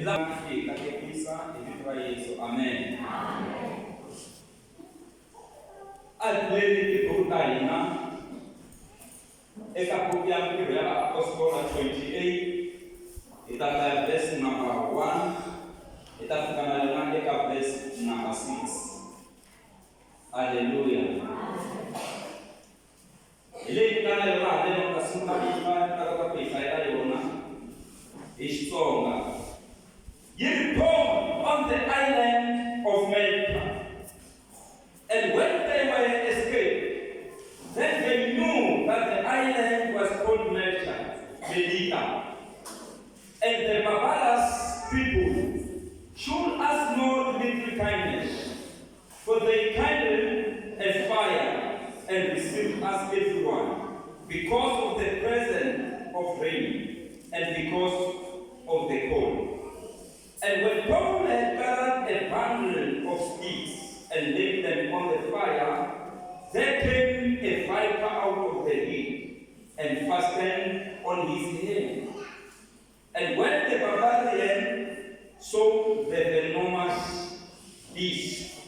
la hi katekisa hi vito ra Yesu amen. A hi pfuleni tibuku ta hina eka buku ya Mintirho ya Vaapostola 28 hi ta hlaya verse number 1 hi ta fika na yona eka verse number 6. Aleluya. Hi leyi ku nga na yona haleno u ta sungula ku yi hlaya ta kota ku hi hlayela yona hi Xitsonga. Yi ri Paul on the island of Melita. And when they were escaped, then they knew that the island was called Melita, Melita. And the barbarous people showed us no little kindness. For they kindled a fire and received us everyone, because of the presence of rain and because of the cold. And when Paul had gathered a bundle of sticks and laid them on the fire, there came a viper out of the heat and fastened on his hand. And when the barbarian saw the venomous beast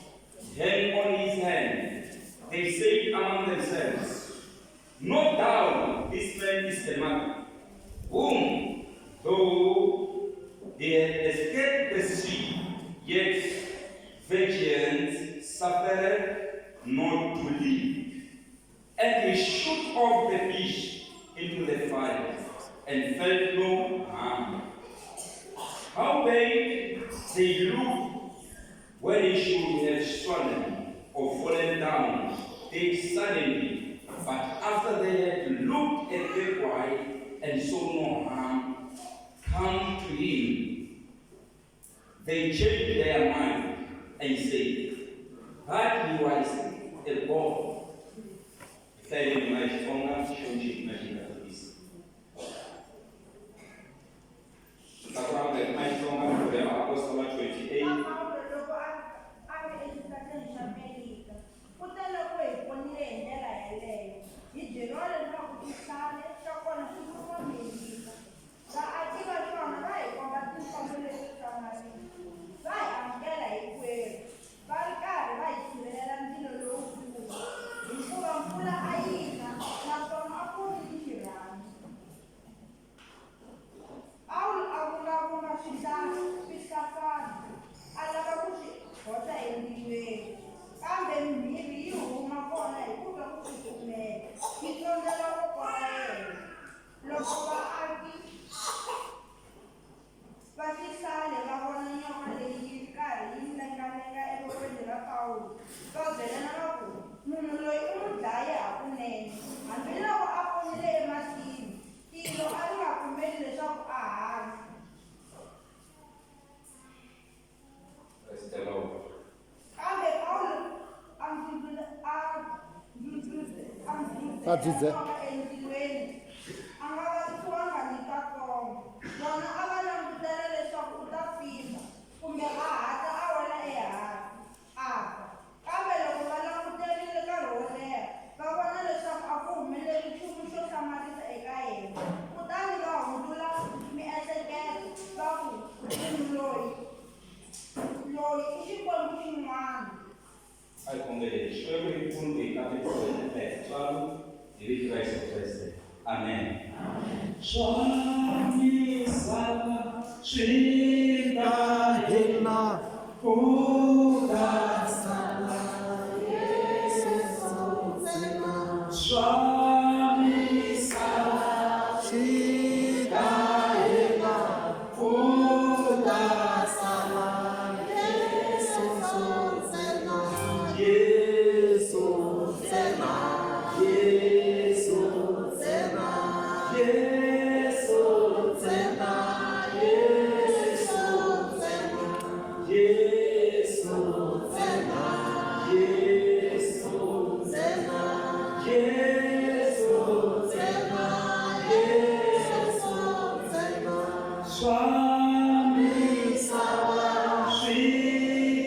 hang on his hand, they said among themselves, No doubt this man is a man whom, though he had escaped the sea, yet vengeance suffered not to live. And he shook off the fish into the fire and felt no harm. Howbeit they looked when he should have swollen or fallen down dead suddenly, but after they had looked a great while and saw no harm come to him, they changed their mind and said that he was a god. Hlayeni na Xitsonga Xikwembu xi na xi katekisa. Ta ku rhanga hi Xitsonga Mintirho ya Vaapostola 28. Pawulo loko a a ri exihlaleni xa Melita, kuteloko hi ponile hi ndlela yeleyo, hi byeriwa leswaku xihlale xa kona xi vuriwa Melita. Vaaki va xona va hi komba tintswalo leto hlamarisa, va hi amukela hinkwerhu, va ri karhi va hi tshivelela ndzilo lowukulu, hikuva mpfula a yi na, naswona a ku ri ni xirhami. Pawulo a vungavunga swihlahlana, a lava ku swi hoxa endzilweni, kambe mhirhi yi huma kona hi ku twa ku kufumela, yi tsondzela voko ra yena. Loko vaaki va xihlale va vona nyoka leyi yi ri karhi yi lengalenga evokweni ra Pawulo, va byelana va ku, Munhu loyi u n'wi dlaye hakunene. Hambiloko a ponile ematini, tilo a ri nga pfumeli leswaku a hanya. Praise the Lord. Kambe Pawulo a a A dzudze. nyoka endzilweni, a nga vavisiwanga nikatsongo. Vona a va langutela leswaku u ta pfimba kumbe a hatla a wela ehansi, a fa. Kambe loko va languterile nkarhi wo leha, va vona leswaku a ku humeleli nchumu xo hlamarisa eka yena. Kutani va hundzula miehleketo, va ku, Munhu loyi, loyi i xikwembu xin'wana. A hi khongeleni. Xikwembu hi kulu hi katekisa hi ndlela ya tintswalo hi vito ra Yesu Kreste. Amen. Swa misava swi ta hela ku ta sala Yesu ntsena. Swa misava Swi ta hela ku ta sala Yesu ntsena. Yesu Ntsena. Yesu Ntsena. Yesu Ntsena. Yesu Ntsena. Yesu Ntsena. Yesu Ntsena. Yesu Ntsena. Yesu ntsena. Swa Misava swi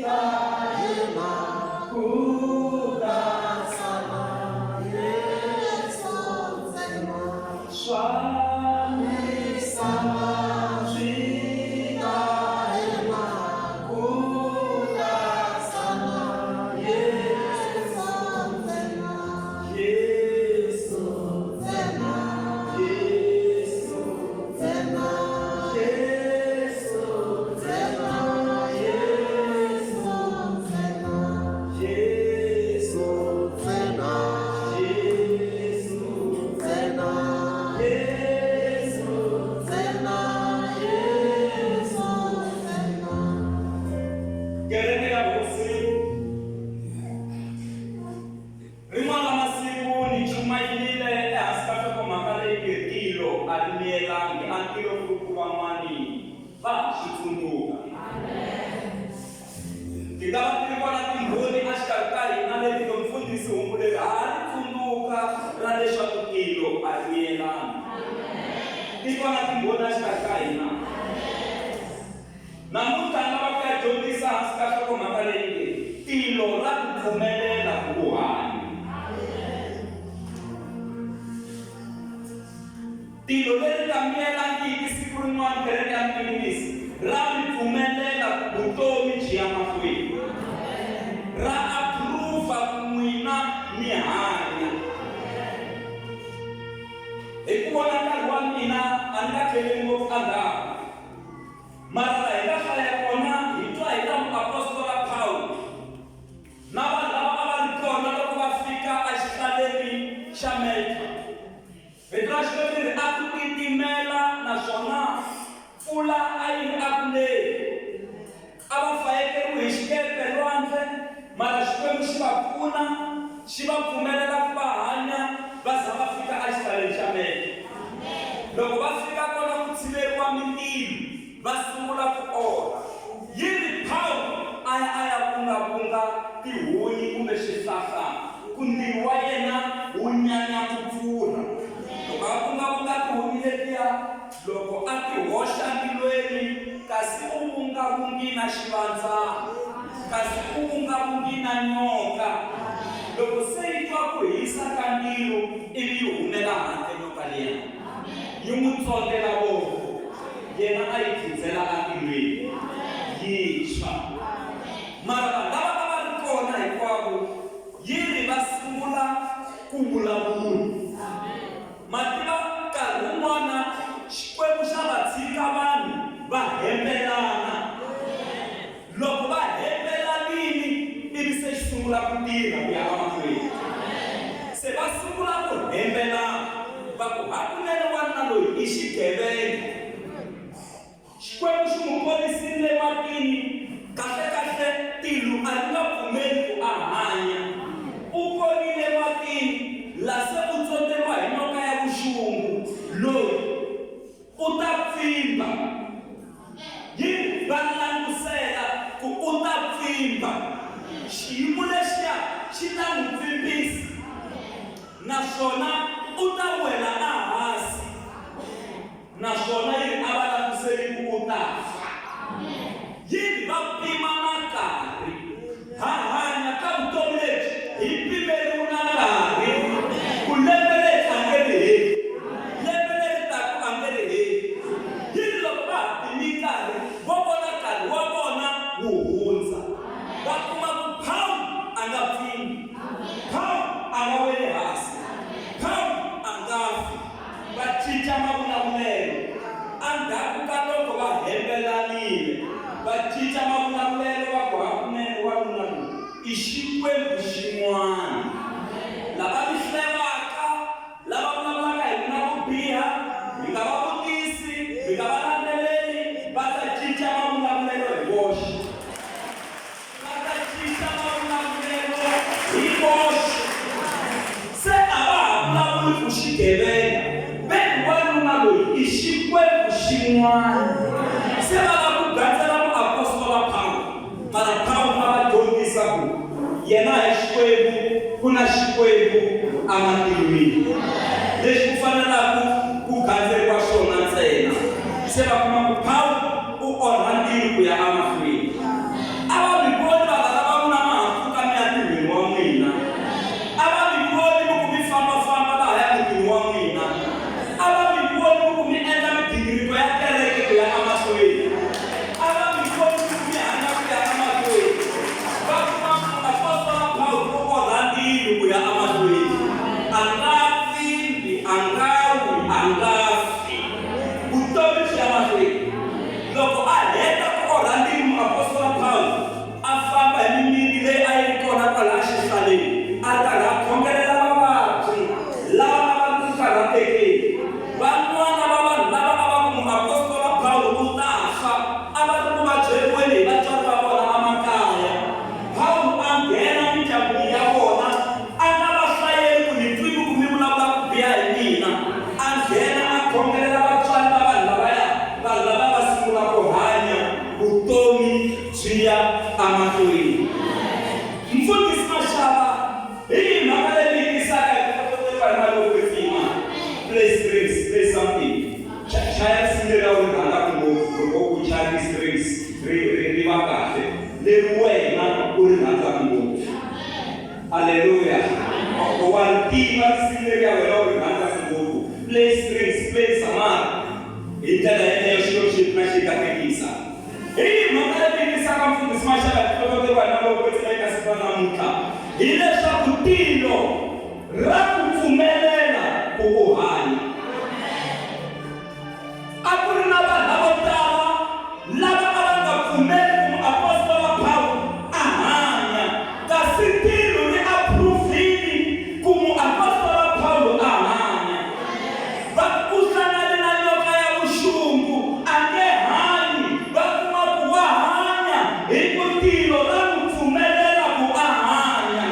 ta hela ku ta sala Yesu ntsena. Swa Misava swi ta twa na timbhoni exikarhi ka hina. Namuntlha ni lava ku ya dyondzisa hansi ka nhlokomhaka leyi nge, Tilo ra ku pfumelela ku u hanya. Tilo leri nga miyelangiki siku rin'wana kereke ya Mpilimisi ra mi pfumelela ku vutomi byi ya mahlweni. Ra approve ku n'wina mi hanya. Hi ku vona nkarhi wa mina a ni nga tlheleli ngopfu endzhaku. Mara laha hi nga hlaya kona hi twa hi ta muapostola Pawulo na vanhu lava a va ri kona loko va fika exihlaleni xa Melta. Rito ra Xikwembu ri ri, A ku titimela naswona mpfula a yi ri eku neni. A va fayekeriwe hi xikepe lwandle, mara Xikwembu xi va pfuna, xi va pfumelela ku va hanya va za va fika exihlaleni xa Melta. Loko va fika kona ku tshiveriwa mindzilo, va sungula ku orha. Yi ri, Pawulo a ya a ya vungavunga tihunyi kumbe swihlahla ku ndzilo wa yena wu nyanya ku pfurha. Loko a vungavunga tihunyi letiya, loko a ti hoxa ndzilweni, kasi u vungavungi na xivandzana, kasi u vungavungi na nyoka. Loko se yi twa ku hisa ka ndzilo ivi yi humela handle nyoka liya, yi n'wi tsondela voko, yena a yi khindzela endzilweni, yi tshwa. Mara vanhu lava a va ri kona hinkwavo yi ri va sungula ku vulavula. Ma tiva, nkarhi wun'wana Xikwembu xa va tshika vanhu va hembelana. Loko va hembelanile, ivi se xi sungula ku tirha ku ya emahlweni. Se va sungula ku hembelana, va ku, Hakunene wanuna loyi i xigevenga. Xikwembu xi n'wi ponisile ematini. Kahle-kahle, tilo a ri nga pfumeli ku a hanya. U ponile ematini, la se u tsondzeriwa hi nyoka ya vuxungu. Loyi u ta pfimba. Yi va langusela ku u ta pfimba. Xiyimo lexiya xi ta n'wi pfimbisa, naswona u ta wela ehansi. Naswona yi ri a va languseli ku u ta fa. Yi ri va pima na nkarhi. Ha hanya ka vutomi lebyi hi pimeriwe na nkarhi, ku lembe leri a nge ri heli, lembe leri taka a nge ri heli. Yi ri loko va ha pimi nkarhi, vo vona nkarhi wa vona wu hundza. Va kuma ku Pawulo a nga pfimbi, Pawulo a nga weli hansi, Pawulo a nga fi. Va cinca mavulavulelo. Endzhaku ka loko va hembelanile, va cinca mavulavulelo va ku, Hakunene wanuna loyi i xikwembu xin'wana. Lava mi hlevaka, lava vulavulaka hi mina ku biha, mi nga va vutisi, mi nga va landzeleli, va ta cinca mavulavulelo hi voxe. Va ta cinca mavulavulelo hi voxe. Se a va ha vulavuli ku xigevenga, ve ri wanuna loyi i xikwembu xin'wana. Se va lava ku gandzela muapostola Pawulo, mara Pawulo a va dyondzisa ku yena hi Xikwembu, ku na Xikwembu ematilweni lexi ku fanelaka ku gandzeriwa xona ntsena. Se va kuma ku Pawulo u onha ntirho ku ya emahlweni. A va mi voni valala va n'wina ma ha pfuka mi ya ntirhweni wa n'wina. A va mi voni loko mi famba-famba lahaya mutini wa n'wina. A va mi voni loko mi endla migingiriko ya kereke ku ya emahlweni. A va mi voni loko mi hanya ku ya emahlweni. Va kuma muapostola Pawulo u orha ntirho ku ya emahlweni. A nga pfimbi, a nga wi, a nga fi. Vutomi byi ya mahlweni. Loko a heta ku orha ntirho muapostola Pawulo a famba hi mimiti leyi a yi ri kona kwalaya xihlaleni, a ri karhi a khongelela vavabyi lava a va ri ku karhatekeni. Van'wana va vanhu lava a va ku muapostola Pawulo u ta fa, a va ri ku vabyeriweni hi vatswari va vona emakaya. Pawulo a nghena mindyangwini ya vona, a nga va hlayeli ku ni twile ku mi vulavula ku biha hi mina. A nghena a khongelela vatswari va vanhu lavaya, vanhu lava va sungula ku hanya vutomi byi ya emahlweni. Mfundhisi Mashava, hi yihi mhaka leyi mi yi tisaka hi ku hlohloteriwa hi moya lowo kwetsima? Play strings, play something. Chaya risimu leri a wu ri rhandzaka ngopfu loko u chaya ti-strings ri ri ri va kahle leri wena u ri rhandzaka ngopfu. Aleluya. Wa ri tiva risimu leri ya wena u ri rhandzaka ngopfu. Play strings, play samara. Hi ndlela yeleyo Xikwembu xi na xi katekisa. Hi yihi mhaka leyi yingisaka mfundhisi Mashaba hi nhlohlotelo wa hina lowo kwetsima eka siku ra namuntlha? Hi leswaku tilo ra ku pfumelela ku u hanya. A ku ri na vanhu lavo tala lava a va nga pfumeli ku muapostola Pawulo a hanya, kasi tilo ri approve-ile ku muapostola Pawulo a hanya. Va ku u hlangane na nyoka ya vuxungu, a nge hanyi. Va kuma ku wa hanya hi ku tilo ra n'wi pfumelela ku a hanya.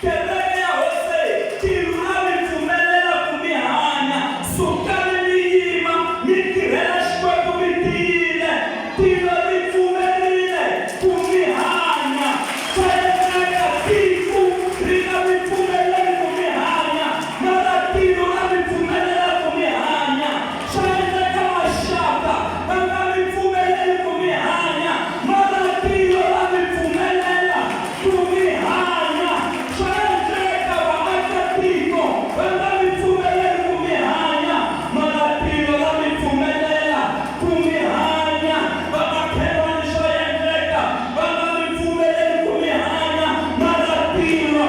Kereke ya Hose, tilo ra mi pfumelela ku mi hanya. Sukani mi yima mi tirhela Xikwembu mi tiyile. Tilo ri pfumerile ku mi hanya. Swa endleka tiko ri nga mi pfumeleli ku mi hanya, mara tilo ra mi pfumelela ku mi hanya. Swa endleka maxaka va nga mi pfumeleli ku mi hanya, mara tilo ra mi pfumelela ku mi hanya. Swa endleka vaakatiko va nga mi pfumeleli ku mi hanya, mara tilo ra mi pfumelela ku mi hanya. Vamakhelwani swa endleka va nga mi pfumeleli ku mi hanya, mara tilo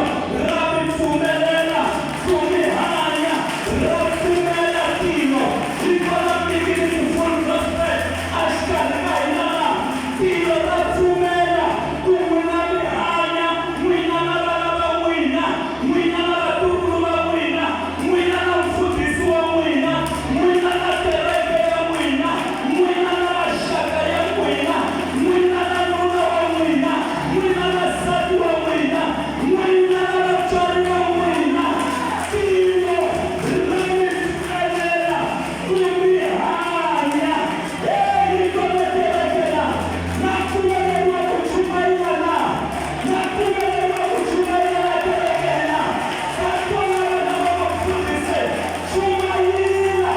ra mi pfumelela ku mi hanya. Ra pfumela tilo. Hi kona Bibele Full Gospel a xikarhi ka hina laha. Tilo ra pfumela ku n'wina mi hanya, n'wina na vana va n'wina, n'wina na vatukulu va n'wina, n'wina na mfundhisi wa n'wina, n'wina na kereke ya n'wina, n'wina na maxaka ya n'wina, n'wina na nuna wa n'wina, n'wina na nsati wa n'wina, n'wina na vatswari va n'wina. Tilo ri mi pfumelela ku mi hanya. Hey, yi kona kereke la. Na pfumeleriwa ku chumayela na? Na pfumeleriwa ku chumayela kereke na? Vatsonga vana va vafundhisi, chumayela.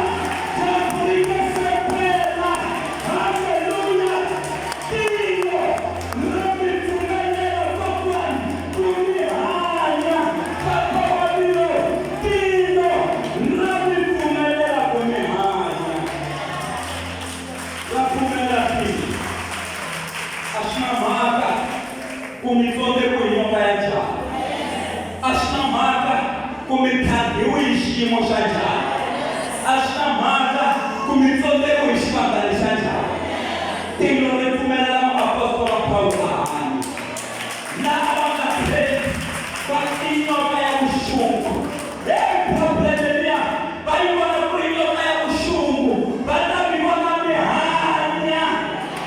Dyambu ri nga se pela. Haleluya. Tilo ra mi pfumelela kokwani ku mi hanya. Papa wa milo, tilo ra mi pfumelela ku mi hanya. Ra pfumela tilo. A swi na mhaka ku mi tsonderiwe hi nyoka ya njhani. A swi na mhaka ku mi tlhaviwe hi xiyimo xa njhani. A swi na mhaka ku mi tsonderiwe hi xivandlane xa njhani. Tilo ri pfumelela muapostola Pawulo a hanya. Lava va nga tshembi va i nyoka ya vuxungu. Hey, problem leriya va yi vona ku ri nyoka ya vuxungu, va ta mi vona mi hanya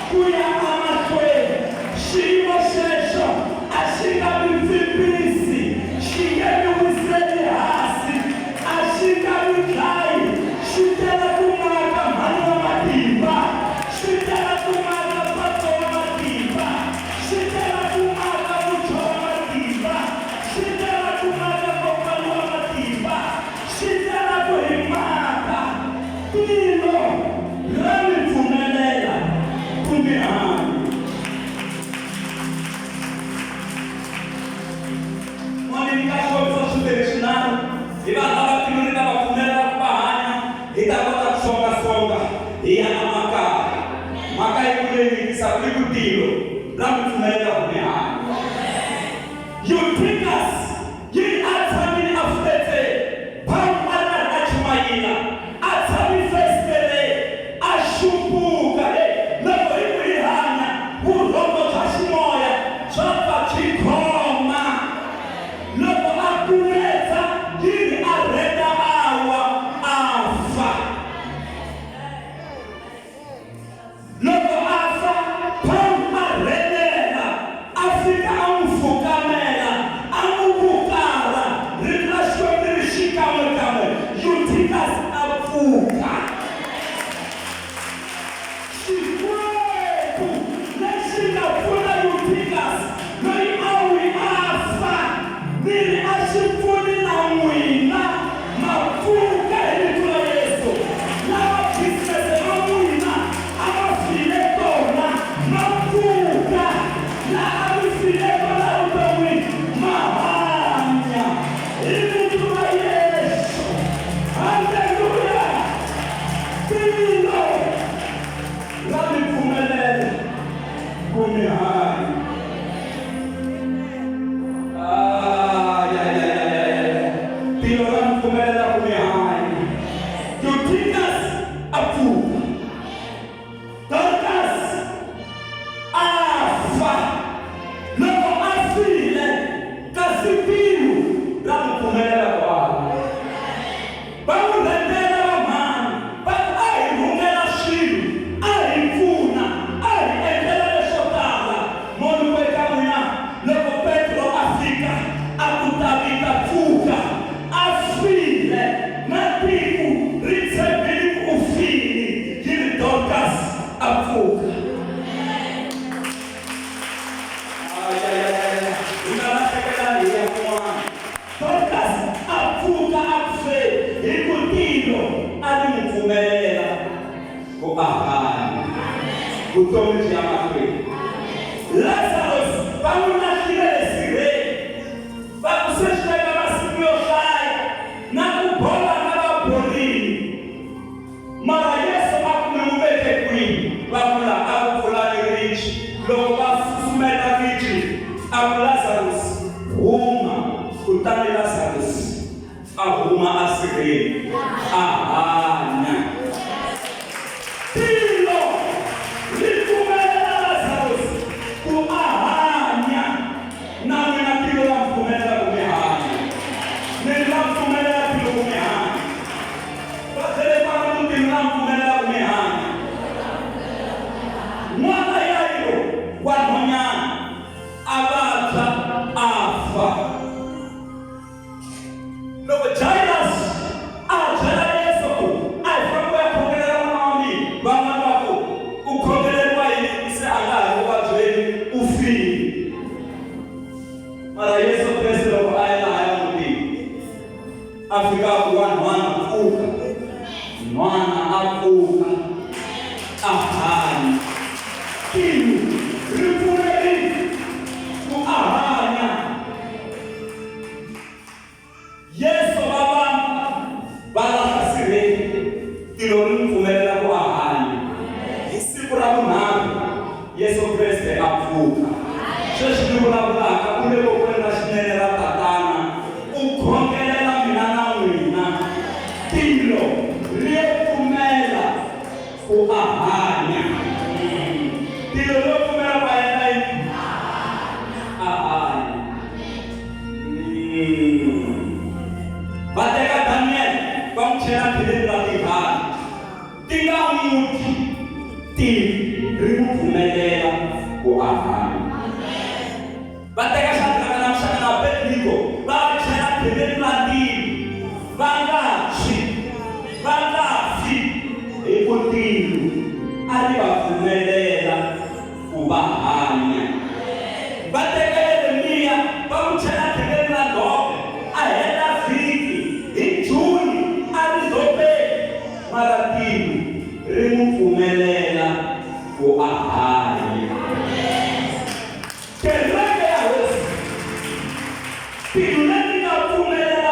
ku ya emahlweni. Xiyimo xexo a xi nga mi pfimbisi, xi nge mi wiseli hansi, a xi nga mi dlayi, xi tele ku maka mhani wa matimba, xi tele ku maka pato wa matimba, xi tele ku maka mutsho wa matimba, xi tele ku maka kokwana wa matimba, xi tele ku hi maka. Tilo ra mi pfumelela ku mi hanya. N'wana ka xikombiso swimbirhi swinharhu hi vanhu lava tilo ri nga va pfumelela ku va hanya, hi ta kota ku songasonga hi ya emakaya. Mhaka yi ku leyi yingisaka i ku tilo ra mi pfumelela ku mi hanya. Eutychus yi a tshamile a fuletseni, Pawulo a ri karhi a chumayela, a tshami fesitereni, a xumbuka. Hey, loko hi ku hi hanya vurhongo bya ximoya bya pfa byi khoma. Loko a kumetsa yi ri a rheta a wa a fa. Loko a fa, Pawulo a rhelela, a fika a n'wi fukamela, a pfuka. Hi nga lahlekela hi ya kun'wana. Dorcas a pfuka a ku feni hi ku tilo a ri n'wi pfumelela ku a hanya. Vutomi byi ya mahlweni. Lazarus va n'wi lahlile le sirheni. Va ku se swi teka masiku yo hlaya na ku bola na va borile. Mara Yesu a ku mi n'wi veke kwihi? Va ku la a ku pfulani ribye. Loko va susumeta ribye, a ku Lazarus huma. Kutani Lazarus a huma esirheni a hanya. Tilo ri pfumelela Lazarus ku a hanya. Na n'wina tilo ra mi pfumelela ku mi hanya. Ni ri ra mi pfumelela tilo ku mi hanya. Va byele kwala ku tilo ra mi pfumelela ku mi hanya. N'wana Yairo wa nhwanyana a vabya a fa. Loko Jairus a byela Yesu ku a hi fambi u ya khongelela n'wana wa mina, van'wana va ku, U khongeleriwa yini se a nga ha ri evuvabyeni, u file. Mara Yesu Kreste loko a ya lahaya mutini, a fika a ku, Wanhwana, pfuka. Nhwana a pfuka, a hanya. Tilo ri pfumerile ku a hanya. Yesu va vanhu va lahla sirheni, tilo ri n'wi pfumelela ku a hanya. Hi siku ra vunharhu, Yesu Kreste a pfuka. Sweswi ni vulavulaka, u le vokweni ra xinene ra Tatana, u khongelela mina na n'wina. Tilo ri yo pfumela ku a hanya. Tilo ri yo pfumela ku a endla yini? A hanya. Va teka Daniel va n'wi chela kheleni ra tihanyi ti nga n'wi dyi ti ri n'wi pfumelela ku a hanya. Va teka Xadraka na Mixaka na Abednego va va chela kheleni ra ndzilo va nga tshwi va nga fi hi ku tilo a ri va pfumelela ku va hanya. Va teka Yeremiya va n'wi chela kheleni ra ndhope, a heta vhiki hi June a ri ndhopeni, mara tilo ri n'wi pfumelela ku a hanya. Kereke ya Hosi, tilo leri nga pfumelela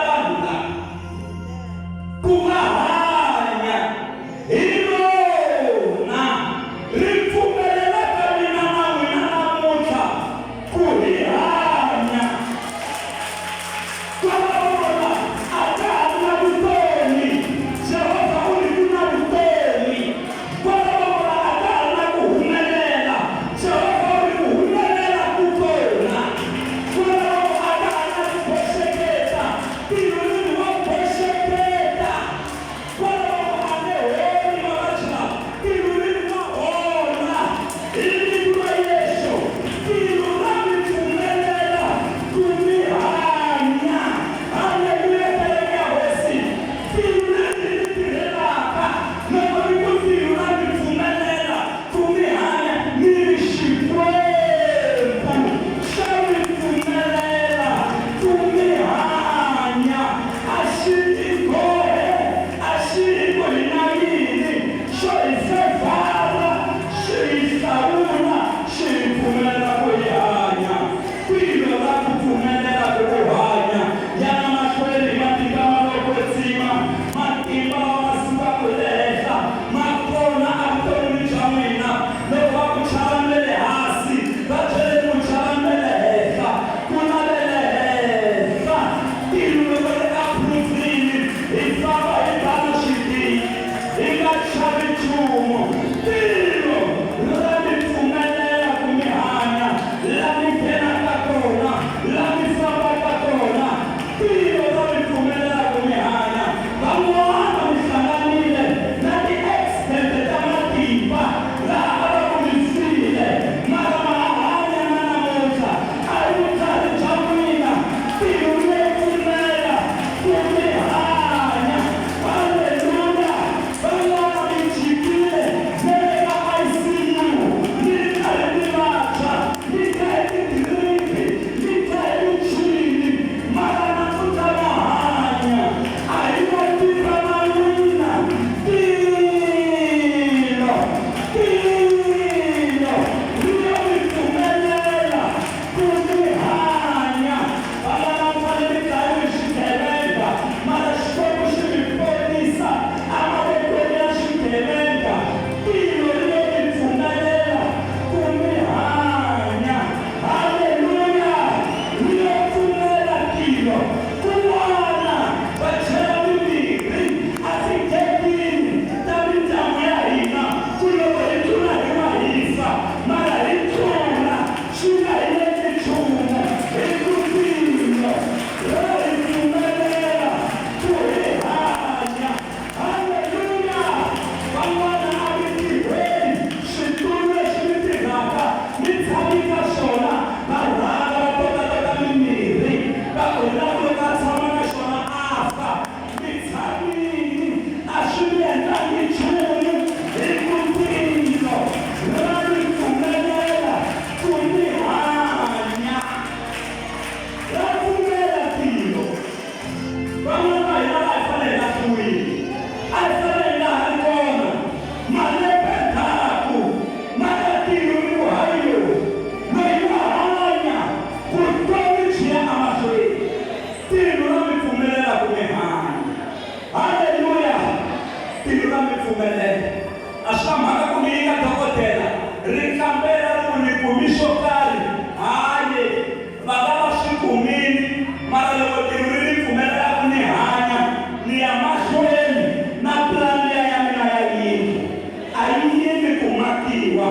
tongiwa,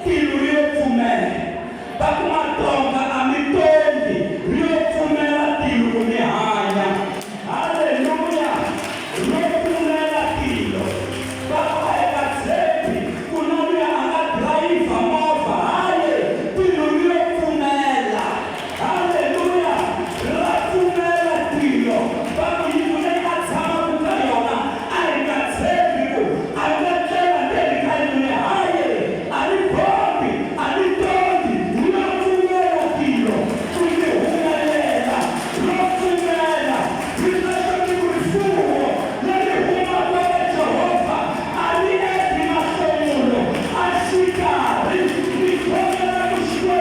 tilo ri yo pfumela. Va ku ma tonga a mi tongi, ri yo pfumela tilo ku mi hanya. Haleluya! Ro pfumela tilo. Va ku a hi va tshembi ku na luya a nga dirayivha movha. Hayi, tilo ri yo pfumela. Haleluya! Ra pfumela tilo. Va ku yindlu leyi a tshamaka ka yona a hi nga tshembi ku a nga tlela ndzeni ka yindlu leyi. Hayi, a ri bombi, a ri tongi, ri yo pfumela tilo ku mi humelela. Ro pfumela. Xisweswo ni ku rifuwo leri humaka eka Jehovha a ri endli mahlomulo a xikarhi. Ni khongela ku Xikwembu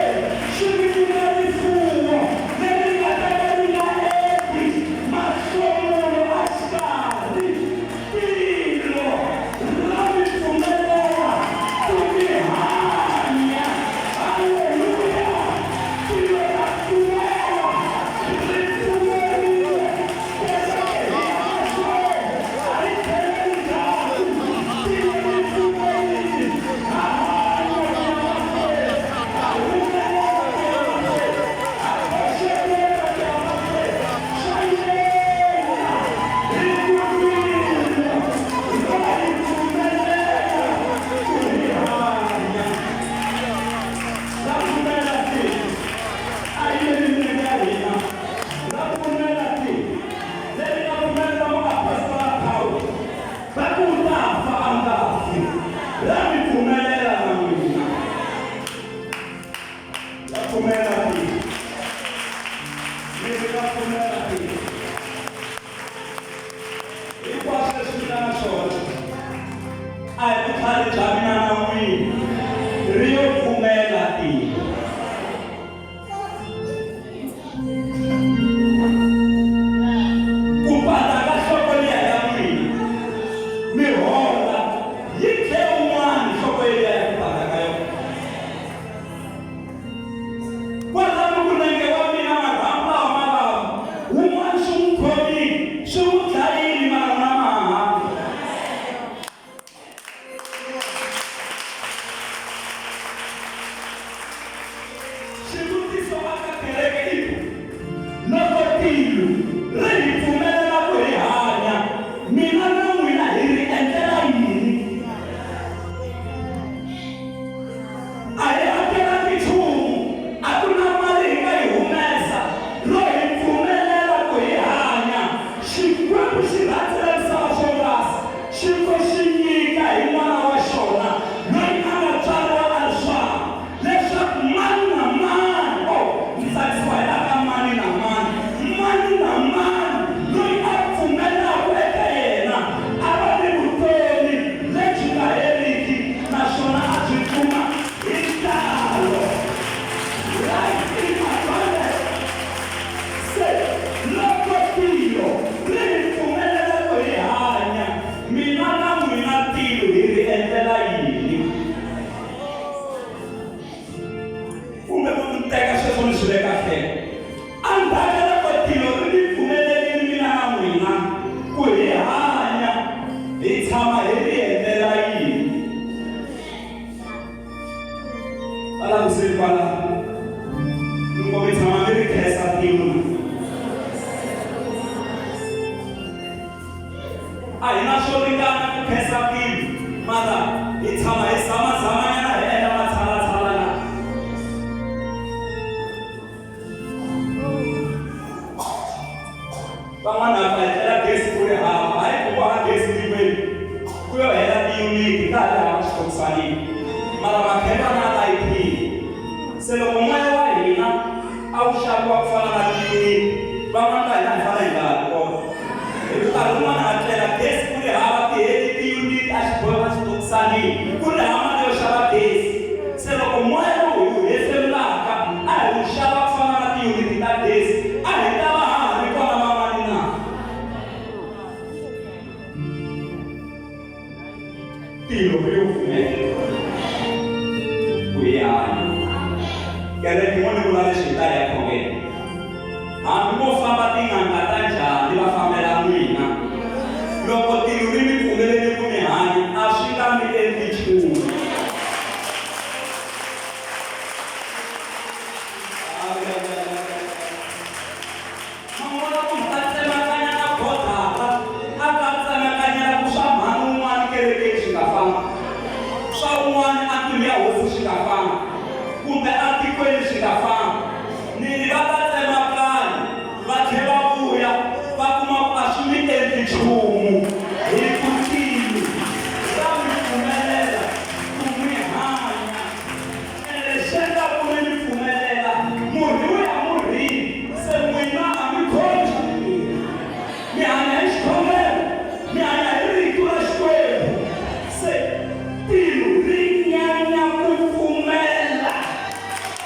xi mi nyika rifuwo leri nga ta ka ri nga endli mahlomulo a xikarhi. Tilo ra mi pfumelela ku mi hanya. Haleluya! Tilo ra pfumela, ri pfumerile kereke hi ya mahlweni, a ri tlheleli ndzhaku. Tilo ri pfumerile, ha hanya ku ya mahlweni, ha humelela ku ya mahlweni, ha boxekela ku ya mahlweni. Swa yena hi ku tilo ra hi pfumelela ku hi hanya. Ra pfumela tilo. A yi le minenge ya hina. Ra pfumela tilo. Leri nga pfumelela muapostola Pawulo va ku u ta fa a nga fi. Ra mi pfumelela na n'wina. Ra pfumela tilo. Leri ra pfumela tilo. Hinkwaswo leswi mi nga na swona a hi vutlhari bya mina na n'wina, ri yo pfumela tilo. Ku pandza ka nhloko liya ya n'wina mi hola yi dle un'wana nhloko yeliya ya ku pandza ka yona. Kwalano ku nenge wa mina marhambu lawa ma vava, wun'wana swi n'wi khomile swi n'wi dlayile mara n'wina ma ha hanya. Xivutiso aka kereke i ku, loko tilo ri hi pfumelela ku hi hanya, mina na n'wina hi ri endlela yini? A hi hakelangi nchumu, a ku na mali hi nga yi humesa, ro hi pfumelela ku hi hanya. Xikwembu xi rhandzile misava swonghasi, xi ko xi nyika hi N'wana wa xona loyi a nga tswariwa a ri swakwe, leswaku mani na mani, oh, ndzi tsakisiwa hi laha ka mani na mani, mani na mani loyi a pfumelaka eka yena a va ni vutomi lebyi nga heriki naswona a byi kuma hi ntalo. Life in abundance. Se loko tilo ri hi pfumelela ku hi hanya, mina na n'wina tilo hi ri endlela yini? Kumbe ku teka sweswo ni swi veka tlhelo. Endzhaku ka loko tilo ri mi pfumelerile mina na n'wina ku hi hanya, hi tshama hi ri endlela yini? Va languseni kwalaho. Loko mi tshama mi ri khensa tilo na. A hi na swo ringana ku khensa tilo, mara hi tshama hi zamazamanyana hi endla matshalatshala lawa. Van'wana ha pfa hi tlela gezi ku ri hava, hayi ku ku hava gezi tikweni, ku yo hela tiyuniti ka ha ri hava xitokiswanini, mara makhelwani a layitile. Se loko moya wa hina a wu xaviwa ku fana na tiyuniti, van'wana va hina hi fanele hi nga ha ri kona. Hi ku nkarhi wun'wana ha tlela gezi ku ri hava, ti heli tiyuniti a xitokiswanini, ku ri hava mali yo xava gezi. Se loko moya lowu hi wu hefemulaka a hi wu xava ku fana na tiyuniti ta gezi, a hi ta va ha ha ri kona van'wana na? Tilo ri yo pfumela ku hi hanya. Kereke mo ni vula leswi hi ta ya khongela. Hambi vo famba tin'anga ta njhani va fambela n'wina, loko tilo ri mi pfumelele ku mi hanya, a swi nga mi endli nchumu. un'wana andlwini ya hosi swi nga famba kumbe atikweni swi nga famba ni ri va ta tsema pulani va tlhe va vuya va kuma ku a swi mi endli nchumu hi ku tilo ra mi pfumelela ku mi hanya ene xi endla ku mi mi pfumelela murhi wu ya murhini se n'wina a mi khomi mi hanya hi xikhongelo mi hanya hi rito ra Xikwembu se tilo ri nyanya ku pfumela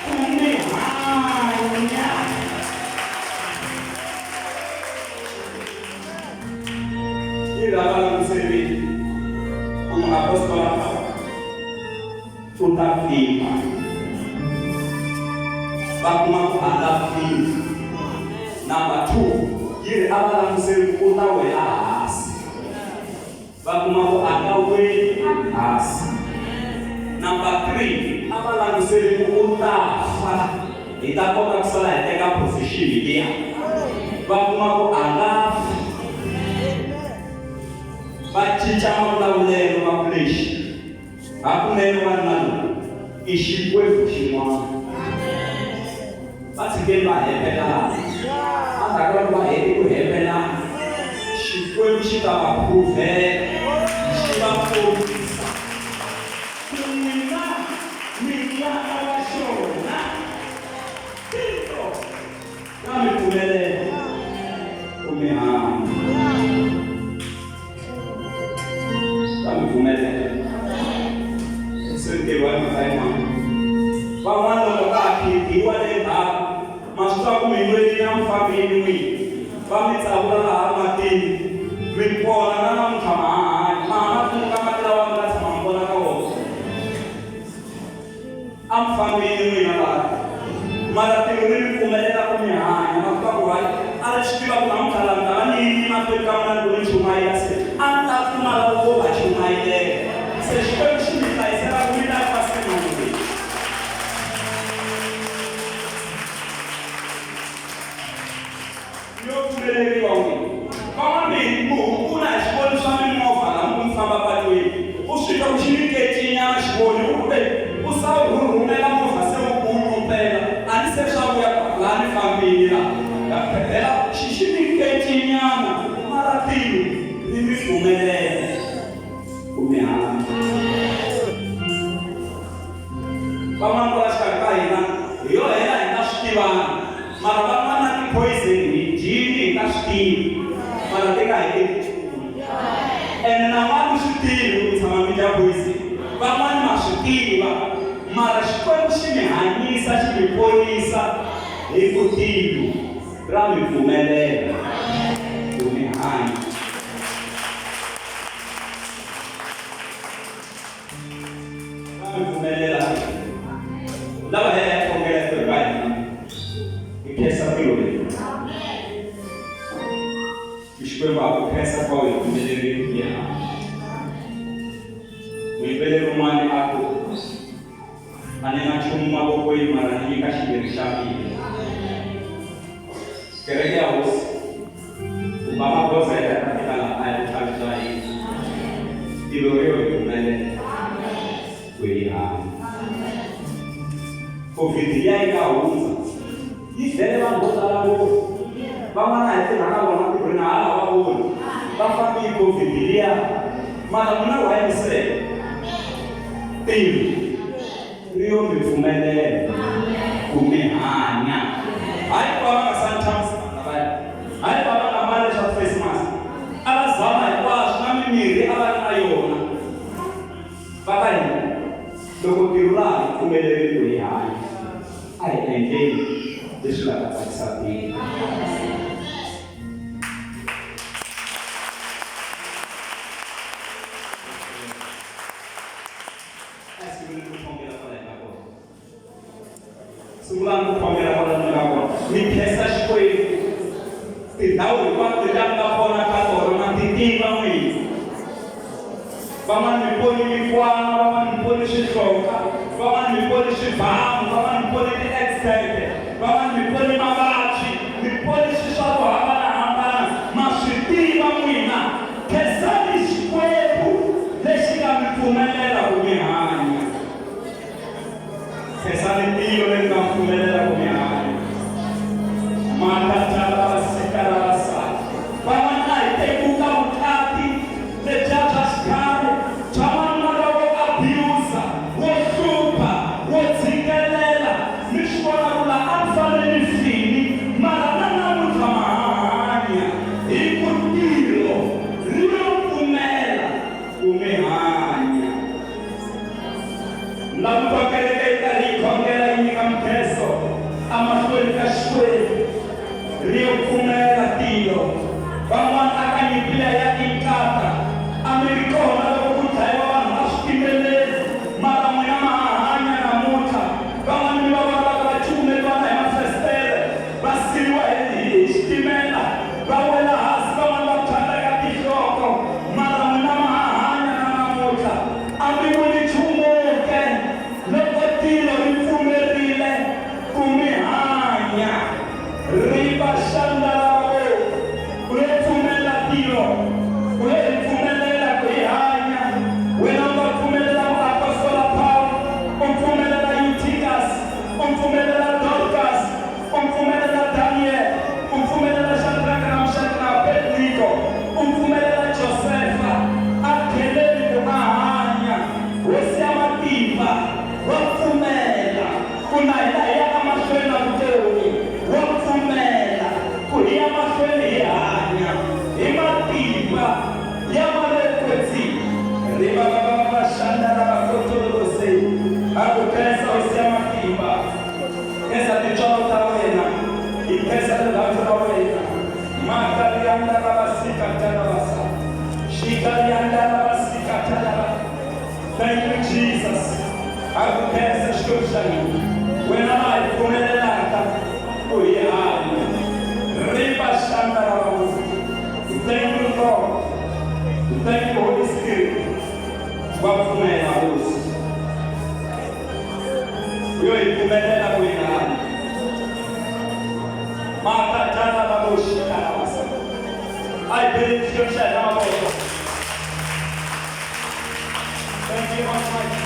ku mi hanya yi lava languserile ku muapostola u ta pfimba va kuma ku a nga pfimbi number 2 yi ri a va languseli ku u ta wela hansi va kuma ku a nga weli hansi number 3 a va languseli ku u ta fa hi ta kota ku sala hi teka position liya va kuma ku a nga fi va cinca mavulavulelo va ku lexi hakunene wanuna loyi i xikwembu xin'wana va tshikeni va hembelana endzhaku ka loko va hete ku hembelana xikwembu xi ta va phuvhela xi va kombisa ku n'wina mi n'wana wa xona tiko ra mi pfumelela ku mi hanya ra mi pfumelela se ntirho wa mhaka yin'wana van'wana loko ka ha khidiwa le ndzhaku ma swi tiva ku mi nwelini a mi fambini n'wini va mi tsavula laha matini mi pona na namuntlha ma ha hanyi ma ha ma tsundzuka mati lawa mi nga tshama mi vona ka wona a mi fambini n'wina laha mara tilo ri mi pfumelela ku mi hanya ma tiva ku hayi a ri swi tiva ku namuntlha laha mi ta va ni yimi mahlweni ka n'wina loko ni chumayela se a ni ta kuma lavo vo va chumayelela se Xikwembu xi mi hlayisela ku mi ta fa semangweni yo pfumeleriwa n'wina van'wana mi muhukuna hi swivoni swa mimovha laha mi famba patwini u swi twa ku xi mi kecinyana xivoni u ku u sa rhurhumela movha se wu ku nyupela a ni se swa vuya laha ni fambini laha ya phela xi xi mi kecinyana mara tilo ri mi pfumelela ku mi hanya van'wana kwala xikarhi ka hina hi yo hela hi nga swi tivani mara van'wana ti-poison hi dyini hi nga swi tivi mara ti nga hi endli nchumu ene nan'wana swi tivi ku tshama mi dya poison van'wana ma swi tiva mara Xikwembu xi mi hanyisa xi mi ponisa hi ku tilo ra mi pfumelela ku mi hanya ra mi pfumelela lava hi ya khongela ku ka hina hi khensa tilo leri Xikwembu a ku khensa ku va u hi pfumelerile ku hanya muyimbeleri un'wana a ku a ni na nchumu mavokweni mara ni nyika xiviri xa mina kereke ya hosi ku ba magoza hi ta fika laha a hi vutlhari bya hina tilo ri yo hi pfumelela ku hi hanya COVID liya yi nga hundza yi dlele vanhu vo tala ngopfu van'wana hi tirha na vona tirhweni hala va voni va fambi hi COVID liya mara n'wina wa yimisela tilo ri yo mi pfumelela ku mi hanya hayi ku va va nga sanitize lavaya hayi ku va va nga mbali swa face mask a va zama hinkwaswo na mimirhi a va ri na yona va ka hina loko tilo ra ha hi pfumelerile ku hi hanya a hi endleni leswi nga ta tsakisa tilo a hi sunguleni ku khongela kwala hi nga kona sungulani ku khongela kwala mi nga kona mi khensa Xikwembu tindhawu hinkwato leti a mi nga pona ka tona ma ti tiva n'wina van'wana mi poni mikwana van'wana mi poni swihloka van'wana mi poni swibamu van'wana mi poni ti-accident van'wana mi poni mavabyi mi poni swilo swa ku hambanahambana ma swi tiva n'wina khensani Xikwembu lexi nga mi pfumelela ku mi hanya. Khensani tilo leri nga pfumelela ku mi hanya. Makatalabasikarabasa. Van'wana a hi tekuka vukati lebyiya bya xikhale bya wanuna lowo abuser, wo hlupha, wo tshikelela. Mi swi vona ku la a ni fanele ni fini, mara na namuntlha ma ha hanya hi ku tilo ri lo pfumela ku mi hanya. Ni lava ku twa kereke yi karhi yi khongela yi nyika mikhenso emahlweni ka Xikwembu. Ri yo pfumela tilo. Van'wana a ka nyimpi liya ya Inkatha a mi ri kona loko ku dlayiwa vanhu a switimeleni, mara n'wina ma ha hanya namuntlha. Van'wana mi va vona va ka va cukumetiwa na hi mafesitere, va siliwa hi hi xitimela, va wela hansi, van'wana va phyandleka tinhloko, mara n'wina ma ha hanya na namuntlha. A mi vuli nchumu ke loko tilo ri pfumerile ku mi hanya? Ri va xandla lava vo u lo pfumelela tilo, u lo hi pfumelela ku hi hanya. Wena u nga pfumelela muapostola Pawulo, u pfumelela Yutikas, u pfumelela Dorkas, u pfumelela Daniel, u pfumelela Xadraka na Mixaka na Abednego, u pfumelela Josefa a kheleni ku a hanya. Hosi ya matimba, wa pfumela ku na hina hi ya emahlweni na vutomi, wa pfumela ku hi ya mahlweni hi hanya hi matimba ya Malekwetsimi. Ri va va va va xandla ra vakotolose. Ha ku khensa Hosi ya matimba. Khensa tintswalo ta wena. Hi khensa rirhandzu ra wena. Makalianda ra vasika talabasa. Xikalianda ra vasika talaba. Thank you Jesus. Ha ku khensa Xikwembu xa hina. Wena la hi pfumelelaka ku hi hanya. Ripa xandla ra vahosi. Thank you Lord. Thank you Holy Spirit. Wa pfumela Hosi. Yo hi pfumelela ku hi hanya. Makatala vaboxikalabasa. A hi beleni Xikwembu xa hina mavoko. Thank you Almighty.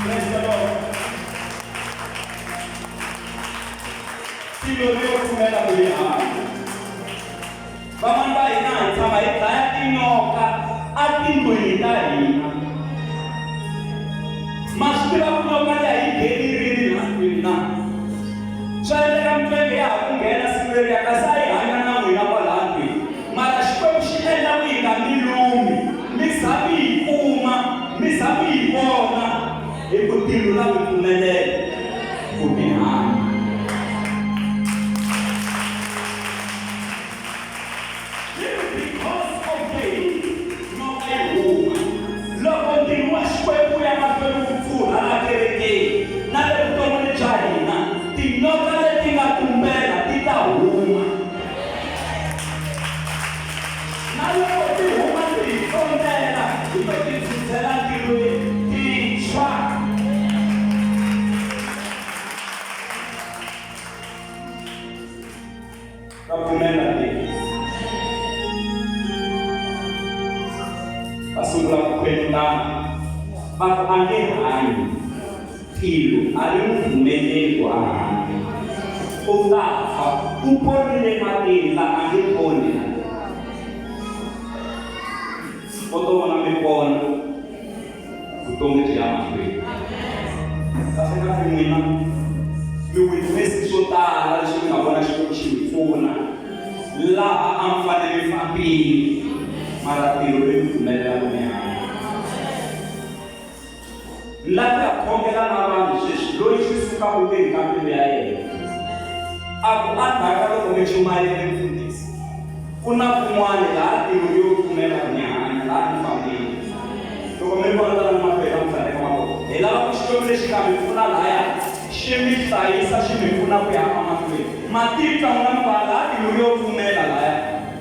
Praise the Lord. Tilo ri yo pfumela ku hi hanya. Van'wana va hina hi tshama hi dlaya tinyoka atindlwini ta hina. Ma swi tiva ku nyoka liya yi ngheni rini la ndlwini na? Swa endleka mitswenge ya ha ku nghena siku leriya kasi a yi hanya na n'wina kwalaha ndlwini. Mara Xikwembu xi endla ku yi nga mi lumi, mi za mi yi kuma, mi za mi yi vona, hi ku tilo ra mi pfumelela ku mi hanya. Because of the heat, nyoka yi huma. Loko ntirho wa Xikwembu wu ya mahlweni wu pfurha la kerekeni na le vuton'wini bya hina, tinyoka leti nga tumbela ti ta huma. Na loko ti huma ti hi tsondzela, hi to ti dzudzela ntirhweni, ti tshwa. Ra pfumela ke? Va sungula ku khwelutana, va ku a nge hanyi. Tilo a ri n'wi pfumeleli ku a hanya. U ta fa. U ponile matini la a nge poni la. Vo to vona mi pona, vutomi byi ya mahlweni. Kahle kahle n'wina mi witness swo tala leswi mi nga vona Xikwembu xi mi pfuna laha a mi fanele mi fambile, mara tilo ri mi pfumelela ku mi hanya. Ni lava ku ya khongela na vanhu sweswi loyi swi sukaka ndzeni ka mbilu ya yena a ku a ndzhaku ka loko mi chumayele mfundhisi ku na kun'wana laha tilo ri yo pfumela ku ni hanya laha ni fambile. Loko mi ri kona tanani mahlweni ka mutshambeka mavoko. Hi lava ku Xikwembu lexi nga mi pfuna laya xi mi hlayisa xi mi pfuna ku ya emahlweni. Ma titwa n'wina mi ku a laha tilo ri yo pfumela laya.